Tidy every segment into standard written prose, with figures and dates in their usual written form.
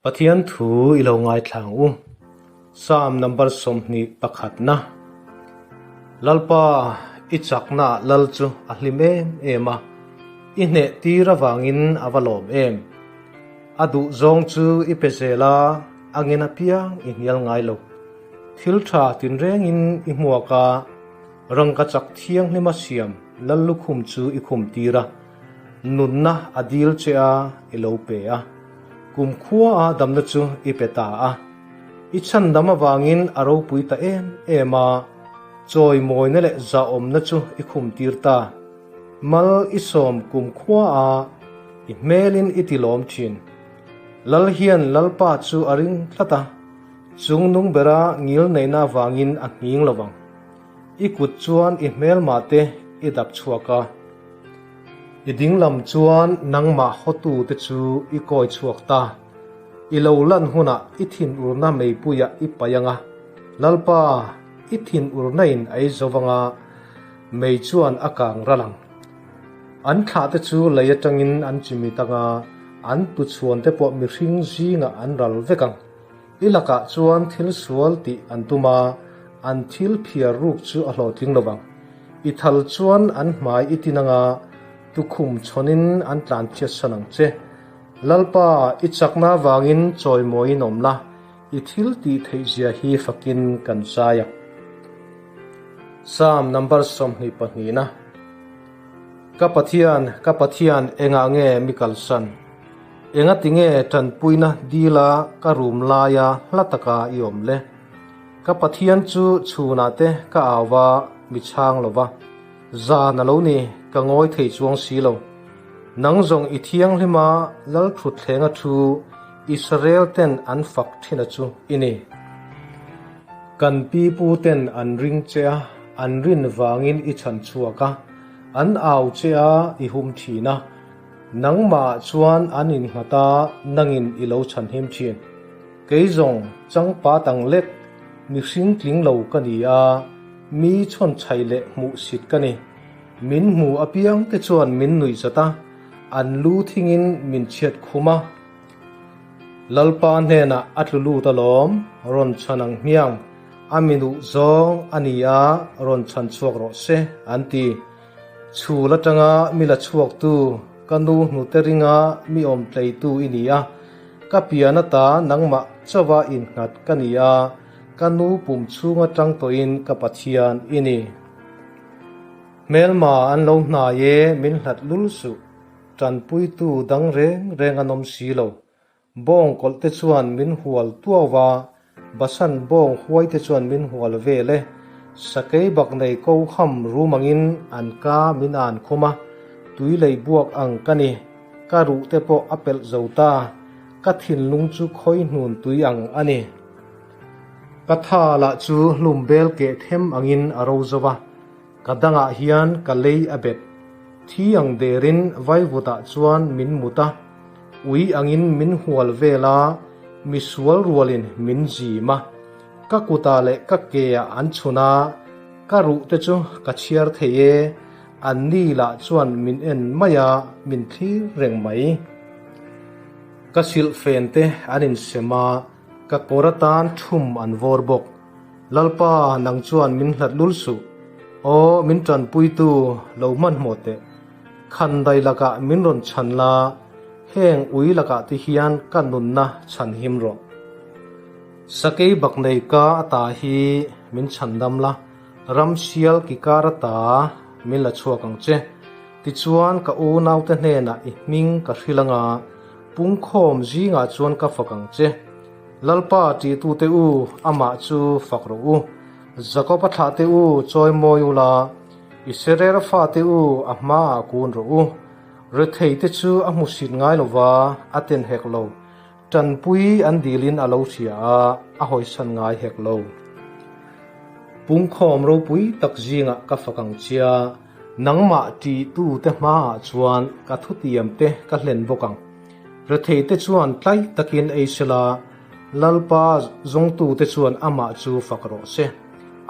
Pathian thu i lo ngaithla ang u. Psalm number 21 na. Lalpa, i chakna ah lal chu a hlim em em a, i hneh tir avangin a va lawm em. A duh zawng chu i pe zel a, a ngen apiang i hnial ngai lo. Thil tha tinrengin i hmuak a, rangkachak thianghlima siam lal lukhum chu i khum tir a. Nunna a dil che a, i lo pe a. Kumkhua a damna chu i pe ta a. I chhandam avangin a ropui ta em em a, chawimawina leh zahawmna chu i khumtir ta. Mal i sawm kumkhua a, i hmelin i tilawm thin. Lal hian Lalpa chu a ring tlat a, chungnung bera ngilneihna avangin a nghing lo vang. I kut chuan i hmelmah te i dap chhuak a. I dinglam chuan nangmah hawtute chu i kawi chhuak ta. I lo lan hunah i thinurna meipuiah i paih ang a, Lalpa, i thinurna in a ei zo vang a, mei chuan a kang ral ang. An thlahte chu lei atangin an chimit ang a, an tuchhuante pawh mihring zingah an ral vek ang. I lakah chuan thil sual tih an tum a, an thil phiar ruk chu a hlawhtling lo vang. I thal chuan an hmai i tin anga tukhum chhawnin an tlan chhiatsan ang che. Lalpa, i chakna avangin chawimawiin awm la, i thil tih theih zia hi fakin kan zai ang. Psalm number 22 na. Ka Pathian, ka Pathian, engah nge mi kalsan? Engati nge tanpuina dila ka rum laia hla taka i awm le? Ka Pathian chu chhunah te ka au a, mi chhang lo va. Zan a lo ni, ka ngawi thei chuang si lo. Nang zawng i thianghlim a, Lalthutthleng a thu Israel ten an fak thin a chu i ni. Kan pi pu ten an ring che a, an rin vangin i chhan chhuak a, an au che a, i hum thin a. Nangmah chuan an innghat a, nangin i lo chhanhim thin. Kei zawng changpa tang lek, mihring tling lo ka ni a, mi chhawnchhai leh hmuhsit ka ni. Min hmu apiang te chuan min nuih zat a, an lu thingin min chhiat khum a. Lalpa hnenah a tlu lut alawm, rawn chhan ang hmiang, a mi nuh zawng a ni a, rawn chhan chhuak rawh se, an ti. Chhul atanga mi la chhuaktu, ka nu hnute ringa mi awm tleitu i ni a, ka pian ata nangmah chauha innghat ka ni a, ka nu pum chhung atang tawhin ka Pathian i ni. Hmelma an lo hnai e, min hlat lul suh, tanpuitu dang reng reng an awm si lo. Bawng kawlh te chuan min hual tuau a, Basan bawng huai te chuan min hual vel e. Sakei bak nei ko ham rum angin an ka min an khum a, tui lei buak ang ka ni, ka ruh te pawh a pelh zo ta, ka thinlung chu khawi hnun tui ang a ni. Ka tha lah chu hlum bel keh them angin a ro zo a, ka dangah hian ka lei a bet. Thi ang derin vaivutah chuan min mut a, ui angin min hual vel a, misual rualin min zim a. Ka kutah leh ka keah an chhun a, ka ruh te chu ka chhiar thei e, an ni lah chuan min en mai a, min thlir reng mai. Ka silhfen te an insem a, ka kawr atan thum an vawr bawk. Lalpa, nang chuan min hlat lul suh. Aw, min tanpuitu lo hmanhmawh teh. Khandai lakah min rawn chhan la, heng ui lakah te hian ka nunna chhan him rawh. Sakei bak nei ka ata hi min chhan dam la, ramsial ki kar ata min la chhuak ang che. Tichuan ka unaute hnenah i hming ka hrilh anga, pungkhawm zingah chuan ka fak ang che. Lalpa tihtute u, amah chu fak rawh u. Jakob-a thlahte u, chawimawi ula, Israel fate u, a hmaah kun rawh u. Retheite chu a hmusit ngai lo va, a ten hek lo. Tanpui an dilin a lo hria a, a hawisan ngai hek lo. Pungkhawm ropui tak zingah ka fak ang chia, nangmah tihtute hmaah chuan ka thutiamte ka hlen bawk ang. Retheite chuan tlai takin ei sela, Lalpa zawngtute chuan amah chu fak rawh se.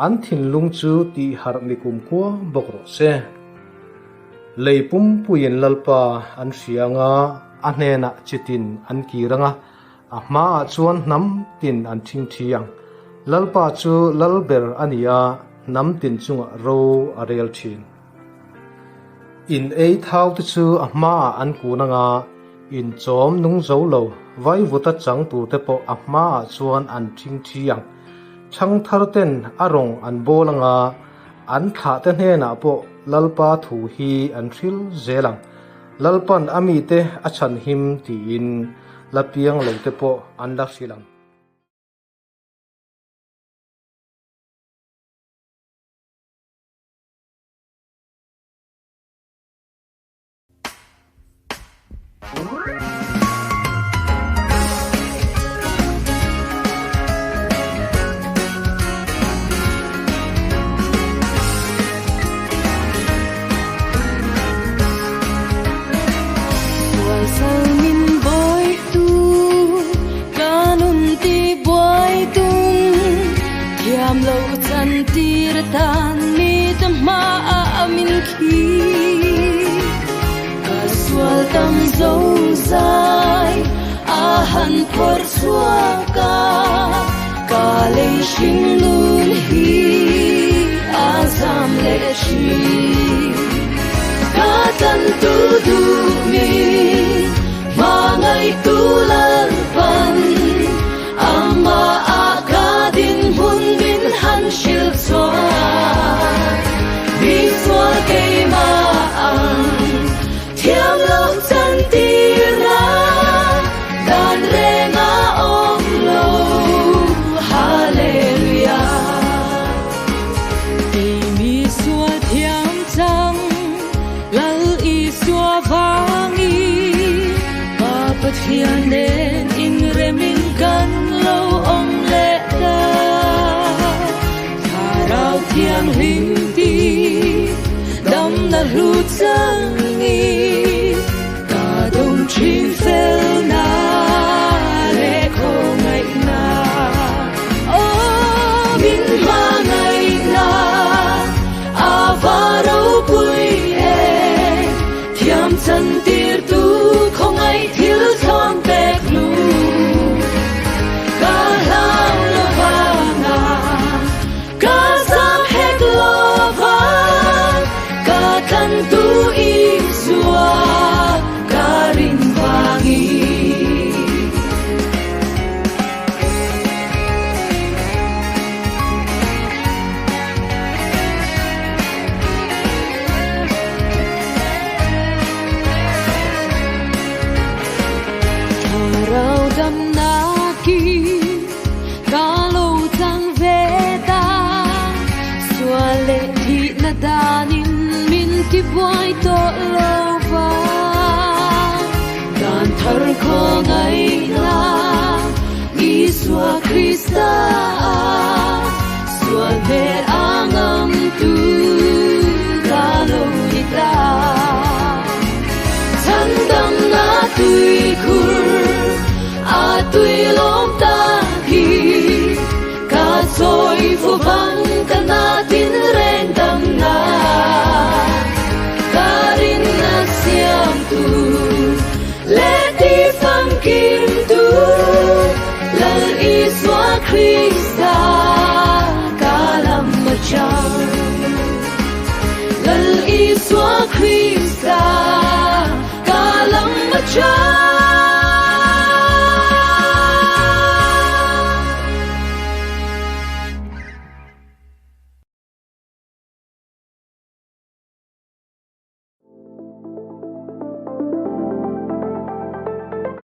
An thinlung chu tihharh ni kumkhua bawk rawh se. Lei pumpuiin Lalpa an hria anga, a hnenah chitin an kir anga. A hmaah chuan hnam tin an ṭhingṭhi ang. Lalpa chu lal ber a ni a, hnam tin chungah ro a rel ṭhin. In ei thau te chu a hmaah an kun ang a, inchawm nung zo lo vaivuta chang tur te pawh a hmaah chuan an ṭhingṭhi ang. Ṭhangthar ten a rawng an bawl ang a, an thlah te hnenah pawh Lalpa thu hi an hril zel ang. Lalpan a mite a chhanhim tiin la piang lo te pawh an la hrilh ang. Buai to lo va dan thar kho ngai.